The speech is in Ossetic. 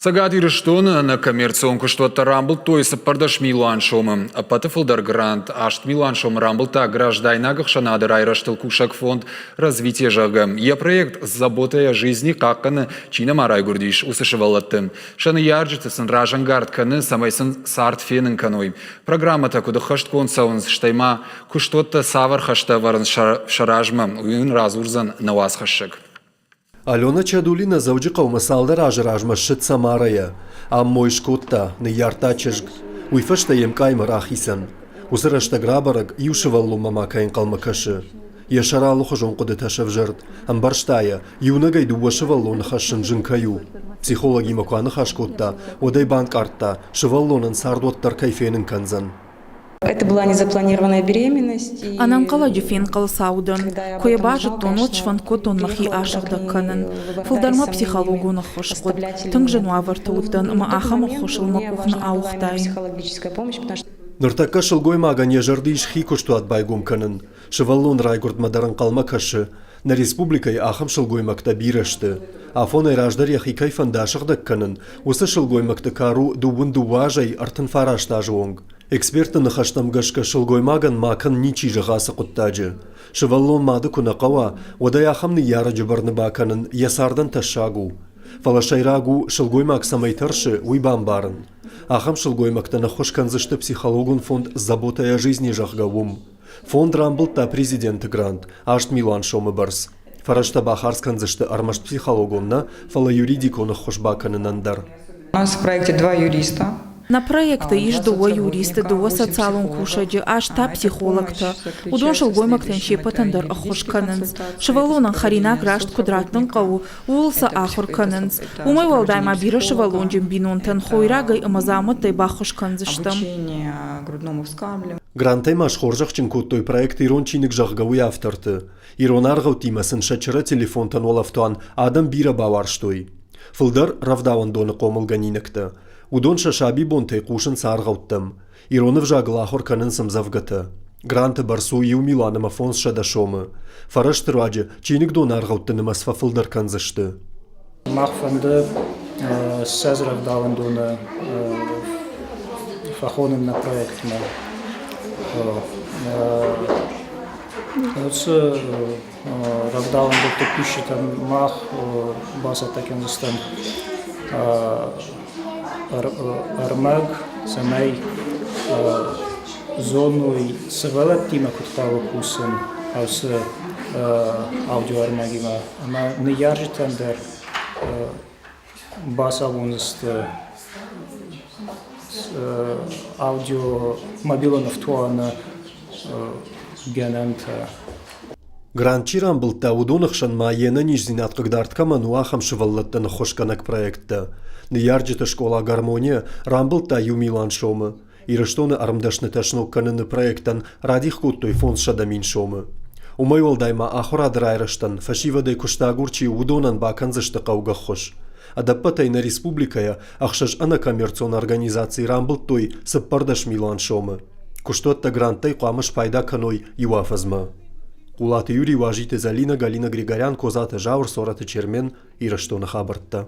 Цӕгат Ирыстоны ӕнӕкоммерцион куыстуӕттӕ рамбылдтой 14 милуан сомы. Ӕппӕты фылдӕр грант 8 милуан сомы рамбылдта граждайнаг ӕхсӕнады райрӕзтыл кусӕг фонд «Развитие», зӕгъгӕ. Йӕ проект «Забота о жизни» хъахъхъӕны, чи нӕма райгуырдис, уыцы сывӕллӕтты. Сӕ ныййарджыты сын разӕнгард кӕны, цӕмӕй сын цард фенын кӕной. Программӕтӕ куыд ӕххӕстгонд цӕуынц, стӕй ма куыстуӕттӕ цавӕр хӕстӕ ӕвӕрынц сӕ размӕ, уый уын радзурдзӕн нӕ уацхӕссӕг. Алена Чадулина Дзӕуджыхъӕумӕ цалдӕр азы размӕ ссыд Самарайӕ. Ам мой скодта, ныййардта чызг. Уый фӕстӕ йе мкъаймӕ рахицӕн. Уыцы рӕстӕг рабӕрӕг, иу сывӕллонмӕ ма кӕй ӕнхъӕлмӕ кӕсы. Йӕ сӕр алыхуызон хъуыдытӕ сӕвзӕрд, ӕмбӕрста йӕ, иунӕгӕй дыууӕ сывӕллоны хӕссын зын кӕй у. Психологимӕ куы аныхас кодта, уӕд ӕй банкъардта, сывӕллонӕн цард уӕддӕр кӕй фенын кӕндзӕн. Это была незапланированная беременность. Ӕнӕнхъӕлӕджы фенхъӕлцау дӕн. Куы йӕ базыдтон, уӕд сфӕнд кодтон мӕхи асыгъдӕг кӕнын. Фылдӕр мӕ психологон ӕххуыс хъуыд. Тынг зын уавӕрты уыдтӕн ӕмӕ ахӕм ӕххуысыл мӕ къух нӕ ауыгътаин. Ныртӕккӕ сылгоймагӕн йӕ зӕрды ис хи куыстуат байгом кӕнын. Сывӕллон райгуырдмӕ дӕр ӕнхъӕлмӕ кӕсы. Нӕ республикӕйы ахӕм сылгоймӕгтӕ бирӕ сты. Афонӕй раздӕр йӕхи кӕй фӕнды асыгъдӕг кӕнын, уыцы сылгоймӕгты кар у 22 азӕй 39 азы онг. Экспертты ныхӕстӕм гӕсгӕ сылгоймагӕн макӕн ничи зӕгъы ацы хъуыддаджы. Сывӕллон мады куы нӕ хъӕуа, уӕд ӕй ахӕм ныййарӕджы бӕрны бакӕнын йӕ цардӕн тӕссаг у. Фӕлӕ сӕйраг у, сылгоймаг цӕмӕй тӕрсы, уый бамбарын. Ахӕм сылгоймӕгтӕн ӕххуыс кӕндзысты психологон фонд «Забота о жизни», зӕгъгӕ, уым. Фонд рамбылдта президенты грант 8 милуан сомы бӕрц. Фӕрӕзтӕ бахардз кӕндзысты ӕрмӕст психологон нӕ, фӕлӕ юридикон ӕххуыс бакӕнынӕн дӕр. У нас в проекте два юриста. Нӕ проекты ис дыууӕ юристы, дыууӕ социалон кусӕджы, аст та психологтӕ. Уыдон сылгоймӕгтӕн се ппӕтӕн дӕр ӕххуыс кӕнынц. Сывӕллонӕн хӕринаг раст куыд раттын хъӕуы, ууыл сӕ ахуыр кӕнынц. Уымӕй уӕлдай ма бирӕ сывӕллонджын бинонтӕн хойрагӕй ӕмӕ дзаумӕттӕй баххуыс кӕндзыстӕм. Грантӕй ма схорзӕхджын кодтой проект «Ирон чиныг», зӕгъгӕ, уый авторты. Ирон аргъӕуттимӕ сын сӕ чырӕ телефонтӕн уӕлӕфтуан адӕм бирӕ бауарзтой. Фылдӕр рӕвдауӕндоны хъомылгӕнинӕгтӕ. Уыдон сӕ сабибонтӕй хъусынц аргъӕуттӕм. Ирон ӕвзагыл ахуыр кӕнынц ӕмдзӕвгӕтӕ. Гранты бӕрц у иу милуан ӕмӕ 500 сомы. Фӕрӕзты руаджы чиныгдоны аргъӕутты нымӕц фӕфылдӕр кӕндзысты. Мах фӕнды 20 рӕвдауӕндоны фӕхонын нӕ проектмӕ. Уыцы рӕвдауӕндӕтты кусджытӕн мах бацӕттӕ кӕндзыстӕм ӕрмӕг, цӕмӕй зоной сывӕллӕттимӕ куыд хъӕуы кусын ацы аудиоӕрмӕгимӕ ӕмӕ ныййарджытӕн дӕр бацамондзысты аудио мобилон ӕфтуаны гӕнӕнтӕ. Грант чи рамбылдта, уыдоны хсӕн ма йе нӕниздзинад хъыгдард кӕмӕн у, ахӕм сывӕллӕттӕн ӕххуысгӕнӕг проекттӕ. Ныййарджыты скъола «Гармония» рамбылдта иу милуан сомы. Ирыстоны ӕрмдӕснытӕ сног кӕныны проектӕн радих кодтой 500 мин сомы. Уымӕй уӕлдай ма ахуырады райрӕзтӕн фӕсивӕдӕй куыстагур чи у, уыдонӕн бакӕндзысты хъӕугӕ ӕххуыс. Ӕдӕппӕтӕй нӕ республикӕйӕ ӕхсӕз ӕнӕкоммерцион организацийы рамбылдтой 14 милуан сомы. Куыстуӕттӕ гранттӕй хъуамӕ спайда кӕной иу афӕдзмӕ. Хъулаты Юрий, Уазиты Зӕлинӕ, Галина Григорян, Козаты Зауыр, Цорӕты Чермен, Ирыстоны хабӕрттӕ.